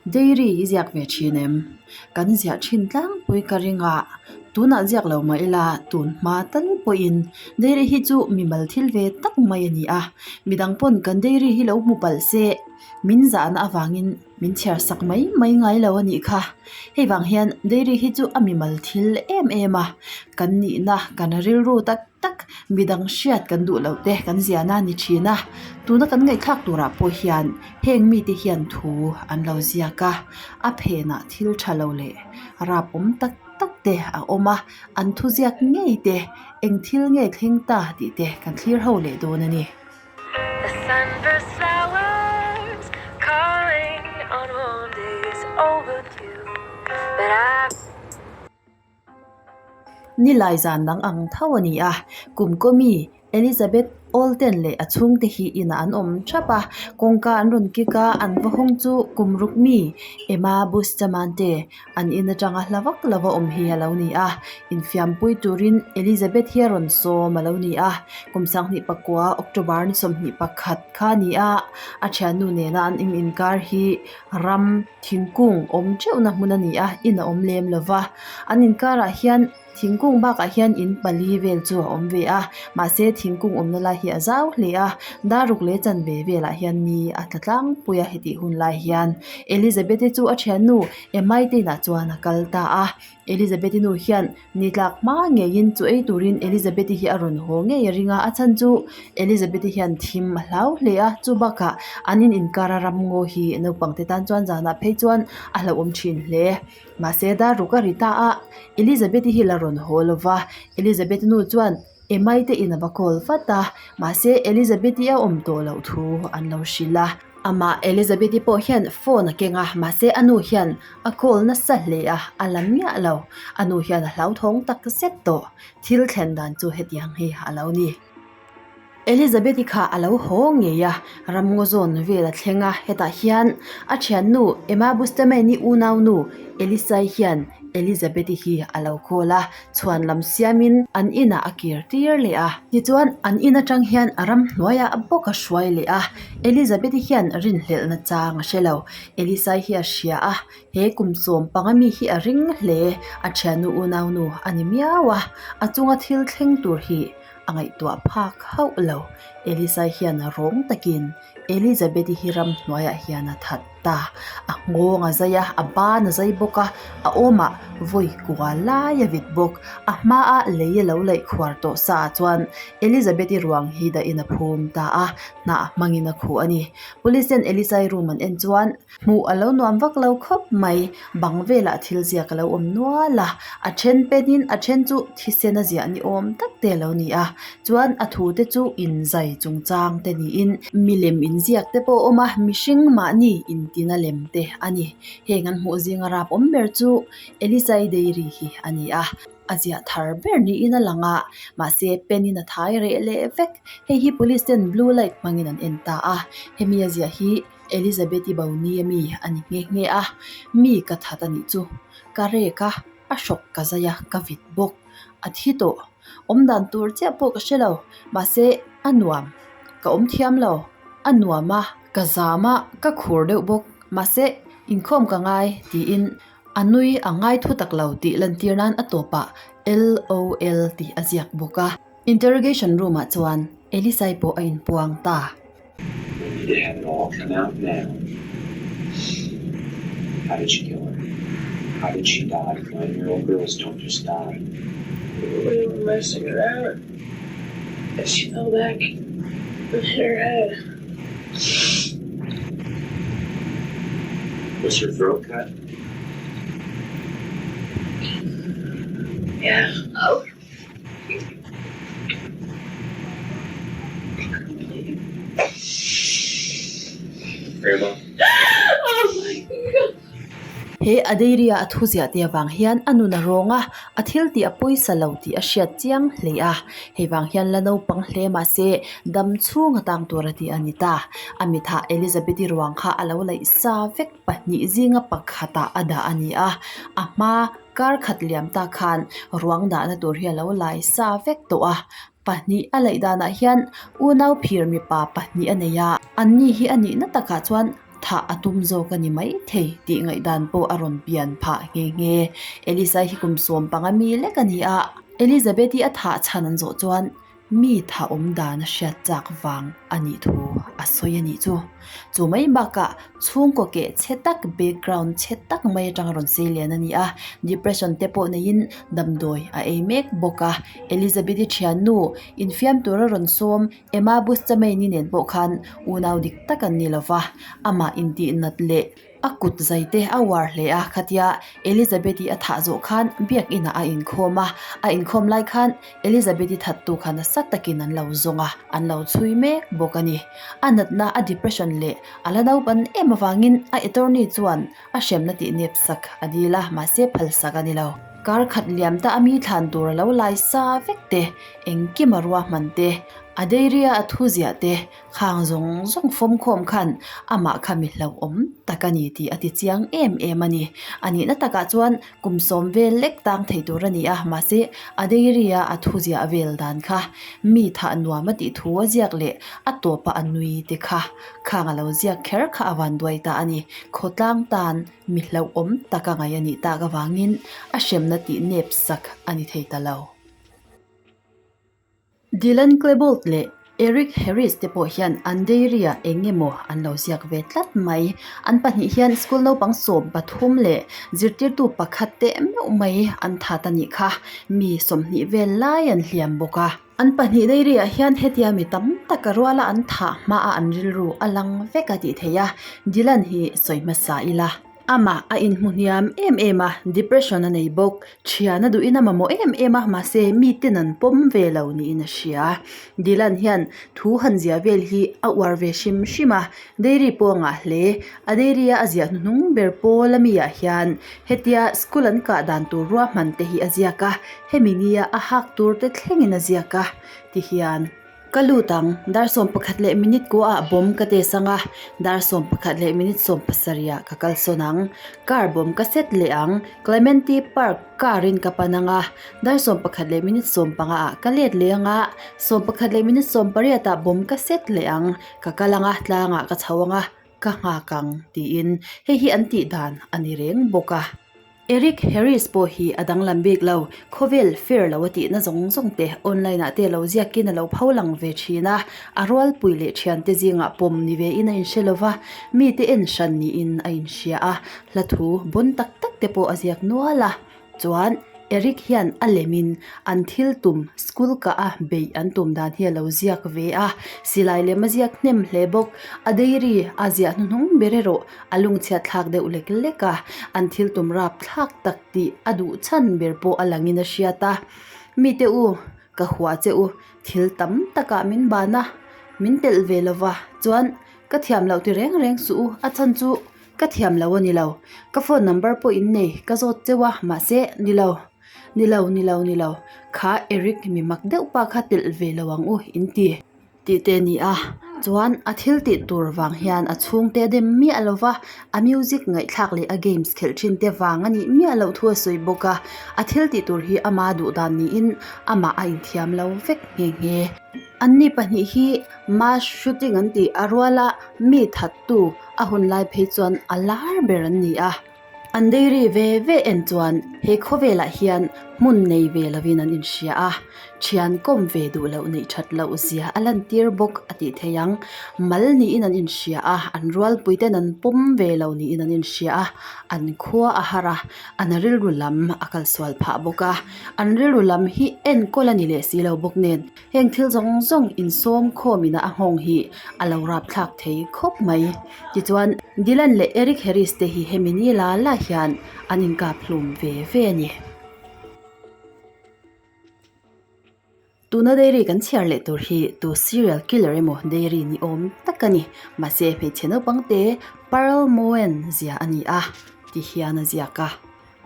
Dairy i ziak ve thin em? Kan ziah thin tlangpui ka ring a, tunah ziak lo mah ila tun hma tal pawhin dairy hi chu mimal thil ve tak mai a ni a, midang pawn kan dairy hi lo hmu palh se min zahna avangin min chhiar sak mai mai ngai lo a nih kha. Hei vang hian dairy hi chu a mimal thil em em a, kan nihna kan rilru tak tak midang hriat kan duh loh te kan ziahna a ni thin a, tuna kan ngaihthlak turah pawh hian heng mite hian thu an lo ziak a, a phenah thil tha lo leh rap awm tak tak te a awm a, an thu ziak ngei te eng thil nge thleng ta tih te kan thlir ho leh dawn a ni. The sunburst flowers calling on warm days overdue But I Nilai zan dang ang tho a ni a, kum kawmi Elizabeth Olten leh a chhungte hi inah an awm thap a, kawngka an rawn kik a, an va hawng chu kum ruk mi Emma Bustamante an in atanga hla vak lova awm hi a lo ni a, infiampui turin Elizabeth hi a rawn sawm a lo ni a, kum 29 October ni 21 kha a ni a, a thiannu nena an in inkar hi ram thingkung awm teuhna hmun a ni a, in a awm lem lo va, an inkarah hian thingkung bakah hian in pali vel chu a awm ve a, mahse thingkung awmna lai hi a zau hle a, daruk leh chanve velah hian ni a tla tlangpui a hetih hun lai hian Elizabeth-i chu a thiannu Emma-i te inah chuan a kal ta a, Elizabeth-i nu hian ni tlak hma ngeiin chu ei turin Elizabeth-i hi a rawn haw ngei a ring a, a chhan chu Elizabeth-i hian thim a hlau hle a, chu bakah an in inkar a ramngaw hi naupang te tan chuan zanah phei chuan a hlauhawm thin hle. Mahse daruk a ri ta a, Elizabeth-i hi la rawn haw lo va, Elizabeth-i nu chuan Emma-i te in a va call vat a, mahse Elizabeth-i a awm tawh loh thu an lo hrilh a. Amah Elizabeth-i pawh hian phone a keng a, mahse a nu hian a call nasa hle a, a la miah lo. A nu hian a hlauthawng tak zet tawh. Thil thlen dan chu hetiang hi a lo ni. Elizabeth-i kha a lo haw ngei a, ramngaw zawn vel a thleng a, hetah hian a thiannu Emma Bustamante-i unaunu Elisai hian Elizabeth-i hi a lo call a, chhuan lam siamin an inah a kir tir leh a. Tichuan an in atang hian a ramhnuaiah bawk a hruai leh a, Elizabeth-i hian rinhlelhna chang a hre lo. Elisai hi a hria a, he kum sawm panga mi hi a ring hle, a thiannu unaunu a ni miau a, a chunga thil thleng tur hi a ngaihtuah phak hauh lo. Elisai hian rawng takin Elizabeth-i hi ramhnuaiah hian a that ta. A nghawng a zai a, a ban a zai bawk a, a awmah vawi kua lai a vit bawk. A hmaa lei a lo laih khuar tawh sa ah chuan Elizabeth-i ruang hi dahin a phum ta a, hnah hmangin a khuh a ni. Police ten Elisai room an en chuan hmuh a lo nuam vak lo khawp mai. Bang velah thil ziak a lo awm nual a, a then pen in a then chu thisen a ziah ni awm tak te a lo ni a, chuan a thu te chu inzai chungchang te niin milem inziak te pawh a awm a, mihring mahni intina lem te a ni. Heng an hmuh zinga rap awm ber chu Elisai Dairy hi a ni a, a ziah thar ber niin a lang a, mahse pen in a thai reh leh vek. Hei hi police ten blue light hmangin an en ta a, hemi a ziah hi Elizabeth-i bo ni ami a ni nghe nghe a, mi ka that a nih chu. Ka rek a, a hrawk ka zai a, ka vit bawk. A thi tawh. Awm dan tur chiah pawh ka hre lo, mahse a nuam. Ka awm thiam lo. A nuam a, ka zam a, ka khur deuh bawk. Mahse inkhawm ka ngai tiin a nui a ngai thu tak lo tih lantir nan a tawpah LOL tih a ziak bawk a. Interrogation room ah chuan Elisai pawh a inpuang ta. We need to have it all come out now. How did you kill her? How did she die? Nine-year-old girls don't just die. We were messing around and she fell back and hit her head. Was her throat cut? Yeah. Oh. He a dairy a a thu ziah te avang hian a nun a rawng a, a thil tih a pawisa lo tih a hriat chiang hle a, hei vang hian la naupang hle mahse dam chhung a tang tur a tih a ni ta. A mithah Elizabeth-i ruang kha a lo laih sa vek pahnih zinga pakhatah a dah a ni a, a hma Kar khat liam ta khan ruang dahna tur hi a lo lai sa vek tawh a, pahnih a laih danah hian unau phir mipa pahnih a nei a, anni hi a nihna takah chuan thah a tum zawk a ni maithei tih ngaihdan pawh a rawn pian phah nghe nghe. Elisa hi kum 15 mi lek a ni a, Elizabeth-i a thah chhan an zawh chuan mi thah awm dan a hriat chak vang a nih thu a sawi a nih chu. Chu mai bakah chhungkaw keh chhe tak background chhe tak mai atanga rawn sei lian a ni a, depression te pawh neiin damdawi a ei mek bawk a. Elizabeth-i thiannu infiam tura rawn sawm Emma Bustamante nen pawh khan unau dik tak an ni lova, amah intihnat leh A kut zai te a uar hle a, khatia Elizabeth-i a thah zawh khan biakinah a inkhawm a, a inkhawm lai khan Elizabeth-i thattu kha nasa takin an lo zawng a, an lo chhui mek bawk a ni. A natna, a depression leh a la naupan em avangin a attorney chuan a hremna tih nep sak a dil a, mahse phalsak a ni lo. Kar khat liam ta a mi thlan tur a lo lai sa vek te, engkim a ruahman te, a dairy-a a thu ziah te, Khang zawng zawng fawmkhawm khan amah kha mi hlauhawm tak a ni tih a ti chiang em em a ni. A nihna takah chuan kum sawm vel lek tang thei tur a ni a, mahse a diary a a thu ziah vel dan kha mi thah nuam a tih thu a ziak leh a tawpa a nui te kha khang a lo ziak kher kha a van duai ta a ni. Khawtlang tan mi hlauhawm tak a ngaih a nih tak avangin a hremna tih nep sak a ni thei ta lo. Dylan Klebold leh Eric Harris te pawh hian an diary ah eng emaw an lo ziak ve tlat mai. An pahnih hian school naupang 13 leh zirtirtu pakhat teh meuh mai an that a nih kha. Mi 20 vel lai an hliam bawk a. An pahnih diary ah hian hetia mi tam tak a ruala an thah hmaah an rilru a lang vek a tih theih a, Dylan hi sawi hmasa ila. Amah a inhmu hniam em em a, depression a nei bawk. Thian a duhin a mamawh em em a, mahse miten an pawm ve lo niin a hria. Dylan hian thu han ziah vel hi a uar ve hrim hrim a, diary pawh a ngah hle. A diary a a ziah hnuhnung ber pawl ami ah hian hetia school an kah dan tur ruahman te hi a ziak a, hemi nia a hak tur te thlengin a ziak a tihian. Ka lut ang, dar 11 leh minute kua ah bomb ka test ang a, dar 11 leh minute 17 ah ka kal sawn ang. Car bomb ka set leh ang, Clementi Park car in ka pan ang a, dar 11 leh minute 15 ah ka let leh ang a, 11 leh minute 18 ah bomb ka set leh ang, ka kal ang a, tlang ah ka chho ang a, ka nghak ang tiin hei hi an tih dan a ni reng bawk a. Eric Harris pawh hi a danglam bik lo, khawvel fair lo a tihna zawng zawng te online ah te lo ziakin a lo pho lang ve thin a, a rualpui leh thiante zingah pawm ni ve in a inhre lo va, mite en hran niin a inhria a, hla thu bawn tak tak te pawh a ziak nual a. Chuan Eric hian a lemin an thil tum school kah a beih an tum dan hi a lo ziak ve a, silai lem a ziak hnem hle bawk. A diary a ziah hnuhnung ber erawh a lungchhiat thlak deuh lek lek a, an thil tum rap thlak tak tih a duh chhan ber pawh a langin a hriat a. Mite u, ka hua che u, thil tam takah min ban a, min telh ve lova, chuan ka thiam loh ti reng reng suh u, a chhan chu Ka thiam lo a ni lo. Ka phone number pawh in nei, ka zawt cheu a, mahse, ni lo. Ni lo, ni lo, ni lo. Kha Eric mi mak deuh pa kha telh ve lo ang u, in ti. Tih te a ni a. Chuan a thil tih tur vang hian a chhungte a dem miah lo va, a music ngaihthlak leh a games khelh thin te vang a nih miah loh thu a sawi bawk a. A thil tih tur hi ama duh dan niin amah a inthiam lo vek nghe nghe. Anni pahnih hi mass shooting an tih a ruala mi thattu a hun lai phei chuan a lar ber an ni a. An diary ve ve en chuan he khawvelah hian hmun nei ve lovin an inhria a, thian kawm ve duh loh neih that loh zia a lantir bawk a tih theih ang. Mal niin an inhria a, an rualpui ten an pawm ve lo niin an inhria a, an khua a har a, an rilru lam a kalsual phah bawk a, an rilru lam hi enkawl a ni leh si lo bawk nen. Heng thil zawng zawng insawm khawmina a nghawng hi a lo rapthlak thei khawp mai. Tichuan, Dylan leh Eric Harris te hi hemi ni la la hian an inkap hlum ve ve a ni. Tuna diary kan chhiar leh tur hi tu serial killer emaw diary ni awm tak a ni. Mahse, hmeichhe naupang te Pearl Moen zia a ni a, ti hian a ziak a.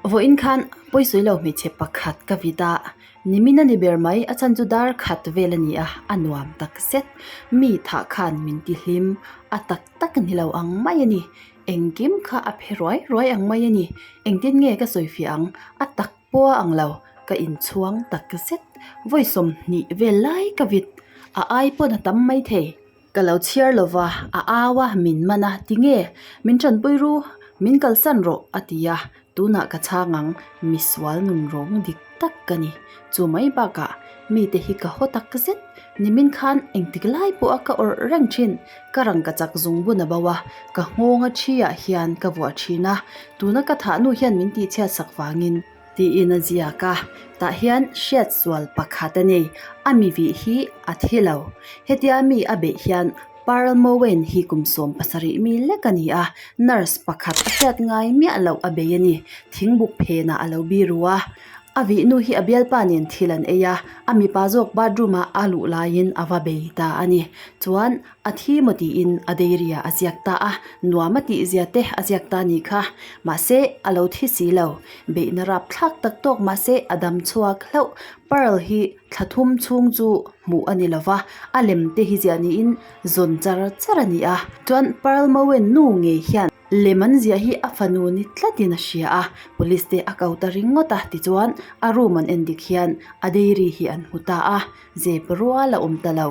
Vawiin khan pawisawi lo hmeichhe pakhat ka vit a, nimin a ni ber mai, a chhan chu dar khat vel a ni a, a nuam tak zet. Mi thah khan min ti hlim, a tak tak ni lo ang mai a ni. Engkim kha a phe ruai ruai ang mai a ni. Engtin nge ka sawi fiah ang? A tak pawh a ang lo, ka inchhuang tak zet. Vawi 20 vel lai ka vit, a ai pawn a tam mai thei. Ka lo chhiar lo va, a au a, min man a, tinge? Min tanpui ru, min kalsan rawh, a ti a, tunah ka chhang ang, misual nun rawng dik tak ka ni. Chu mai bakah mite hi ka haw tak zet, nimin khan engtik lai pawha ka awrh reng thin, ka rangka chak zung bun a bo a, ka nghawnga thi ah hian ka vuah thin a, tuna ka thah nu hian min tihchhiat sak vangin. Tiin a ziak a, tah hian hriatsual pakhat a nei, a mi vih hi a thi lo. Hetia mi a beih hian Pearl Mowen hi kum 70 mi lek a ni a, nurse pakhat a hriat ngai miah loh a bei a ni. Thingbuk phenah a lo biru a, a vih nu hi a bialpa nen thil an ei a, a mipa zawk bathroom ah a luh laiin a va bei ta a ni. Chuan A thi maw tiin a diary ah a ziak ta a, nuam a tih zia te a ziak ta ni kha. Mahse, a lo thi si lo. Beihna rap thlak tak tawk mahse a dam chhuak hlauh. Pearl hi thla thum chhung chu hmuh a ni lo va, a lem te hi ziah niin zawn char char a ni a. Chuan Pearl Mowen nu ngei hian lem an ziah hi a fanu ni tlatin a hria a, police te a ko ta ringawt a tichuan a room an en dik hian a diary hi an hmu ta a, zep rual a awm ta lo.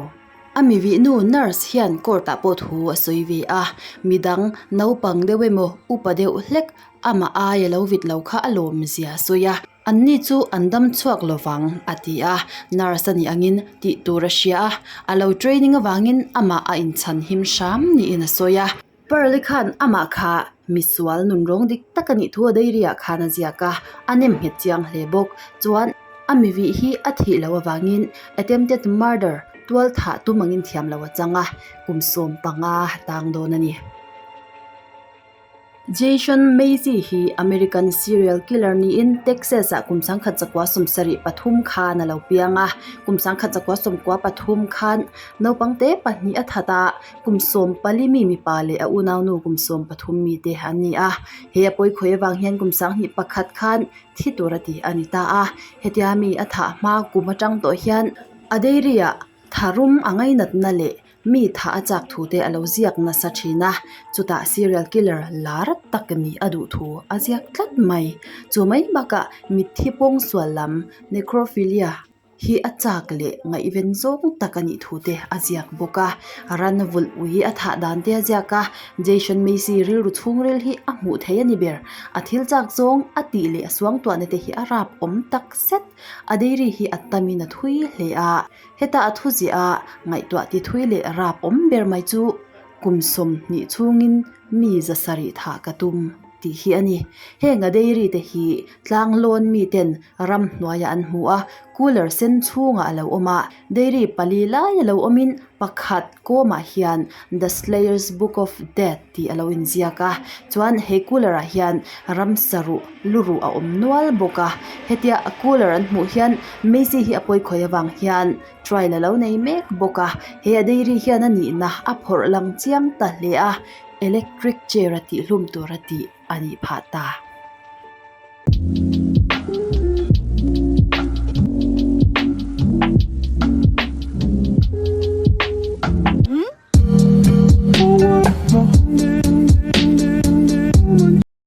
A mi vih nu nurse hian court ah pawh thu a sawi ve a, midang naupang deuh emaw upa deuh hlek amah aia lo vit lo kha a lawm zia a sawi a, an ni chu an dam chhuak lo vang a ti a, nurse a nih angin tih tur a hria a, a lo training avangin amah a inchhan him hram niin a sawi a. Pearl-i khan amah kha misual nunrawng dik tak a nih thu a diary ah khan a ziak a, a nem nghet chiang hle bawk. Chuan a mi vih hi a thih loh avangin attempted murder tual thah tum angin thiam loh a chang a, kum 15 tang dawn a ni. Jason Macy hi American serial killer niin Texas ah kum 1973 khan a lo piang a, kum 1993 khan naupang te pahnih a that a, Kum 14 mi mipa leh a unaunu kum 13 mi te an ni a, he a pawi khawi avang hian kum 21 khan thi tur a ti a ni ta a, hetia mi a thah hma kum atang tawh hian a dairy ah tharum a ngainatna leh mi thah a chak thu te a lo ziak nasa thin a, chutah serial killer lar tak ni a duh thu a ziak tlat mai. Chu mai bakah mitthi pawngsual lam necrophilia. hi a chak leh ngaihven zawng tak a nih thu te a ziak bawk a ran vulh ui a thah dan te a ziak a Jason Macy rilru chhungril hi a hmuh theih a ni ber a thil chak zawng a tih leh a suangtuahna te hi a rap awm tak zet a diary hi a tamin a thui hle a heta a thu ziah a ngaihtuah ti thui leh rap awm ber mai chu kum 20 chhungin mi za sarih thah ka tum tih hi a ni heng a diary te hi tlang lawn miten Ramhnuaiah an hmu a, cooler sen chhungah a lo awm a, dairy pali lai a lo awmin pakhat kawmah hian the slayers book of death tih a lo inziak a, chuan he cooler ah hian ramsa ruh lu ruh a awm nual bawk a, hetia a cooler an hmuh hian Macy hi a pawi khawi avang hian trial a lo nei mek bawk a, he a dairy hian a nihna a phawrh lang chiang ta hle a, electric chair a tihhlum tur a tih a nih phah ta.